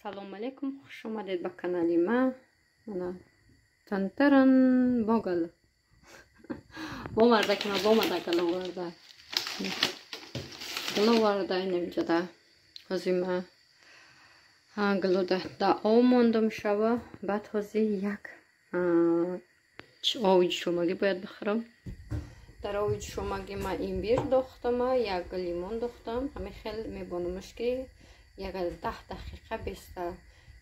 Салом алейкум, хуш омадед ба канали ма. Мана тантаран богал. Бо мардаки ма бо мада гал оварда. Гал оварда инамҷада. Ҳозир ма галода да об мондам шава, баъд ҳозир як оби ҷушомагӣ бояд бихӯрам. Дар оби ҷушомагӣ ма имбир дохтама, як лимон дохтам. Ҳамин хел мебонамаш ки як 10 дақиқа беста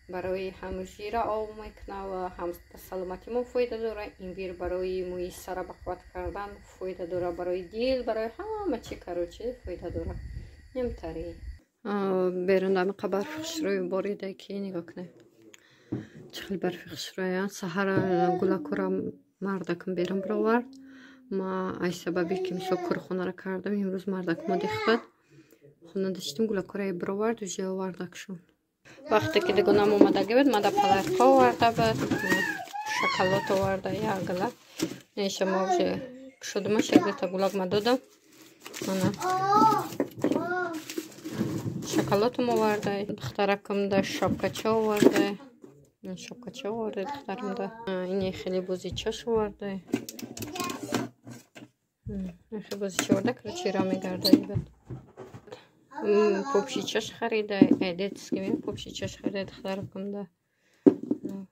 барои ҳам жира об мекуна ва ҳам саломатимо фоида дора. Имбир барои мӯи сара бақувват кардан фоида дора, барои дил, барои ҳама чи короче фоида дора. Немтари берун ҳамиқа барфи хушрӯй борида ки нигоҳ кунед, чӣ хел барфи хушрӯя. Саҳара гулакора мардакам берун бировард. Ма ай сабаби ки мисол корхонара кардам, имрӯз мардак мо дихбад хона доштем, гулакора бировард, уже овардакшон. Вақте ки дигонам омадаги буд, мада паларка оварда буд, шоколад оварда, як гала. Неша ма уже кушодумаш, як дута гулак ма додам. Мана шоколадам оварда, духтаракамда шапкача оварда, шапкача оварда духтарамда. Ине хеле бозичаш оварда. Хеле бозича оварда, короче, ра мегарда ибад. Попшичаш харида, детский попшичаш харида духтаракамда.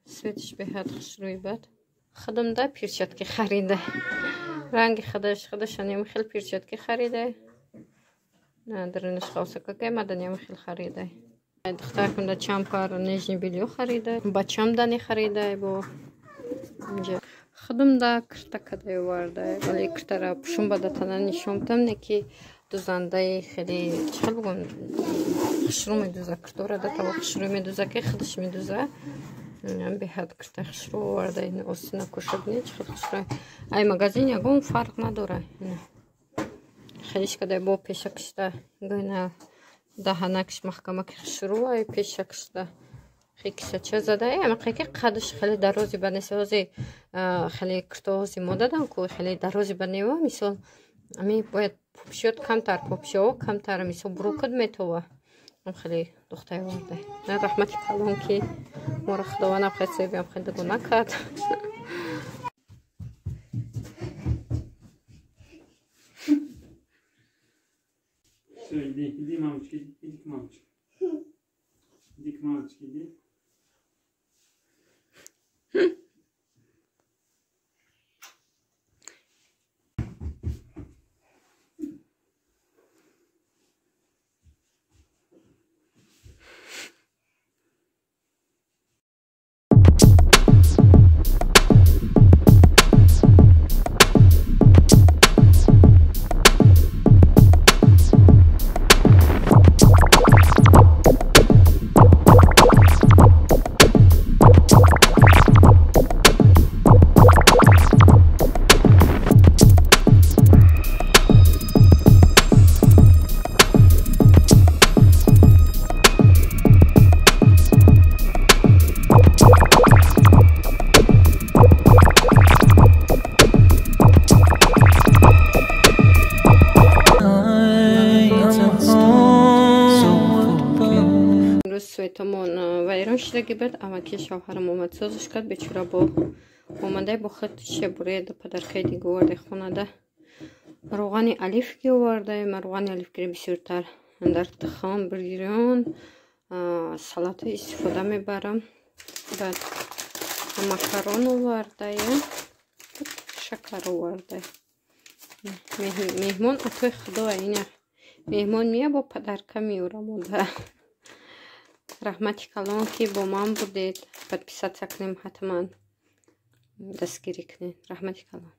Светиш беҳад хушрӯй бад. Худамда перчатки харида. Ранги худаш, худашанем хел перчатки харида. Дарунаш хавсакакай, маданем хел харида. Духтаракамда чанд пар нижний бельё харида. Бачамда не харида бо инҷа. Худамда кирта кадай оварда. Вале киртара пушум ба датана нишон дам, не ки дузандаи хеле чӣ хел бигӯям, хушрӯ медуза. Киртора датава хушрӯ медуза, ки худаш медуза. Беҳад кирта хушрӯ оварда. Ин осина кушабне чӣ хел хушрӯ. Ай магазин ягон фарқ надора. Хелиш кадай бо пеша кишта гӯйна даҳанакш маҳкамаки хушрӯ, ай пеша кишта кисача зада. Ами ки қадаш хеле дарози ба нест. Ҳози хеле киртоҳози мо дадам ку хеле дарози ба нева. Мисол ами бояд пупшиёт камтар, пупшиҳо камтар, мисол бурукуд метова. Ам хеле духтай оварда. Раҳмати калон ки моро Худовандам хеле себиам хеле дугона кард. Всё, иди, иди, мамочка, иди, иди к мамочке. Иди к мамочке, иди. Светомон вайрон шидаги буд, амаки шавҳарам омад созиш кард. Бечора бо омадай бо худ шебуреда падаркаи дига оварда хонада. Роғани алиф ки оварда. Ман роғани алифкиро бисёртар дар тухм, бирён, салата истифода мебарам. Баъд макарон овардая, шакар оварда. Меҳмон атои худо, ина меҳмон мея бо падарка меорам ода. Раҳмати калон ки бо ман будед. Подписаться кунем ҳатман, дастгирӣ кунед. Раҳмати калон.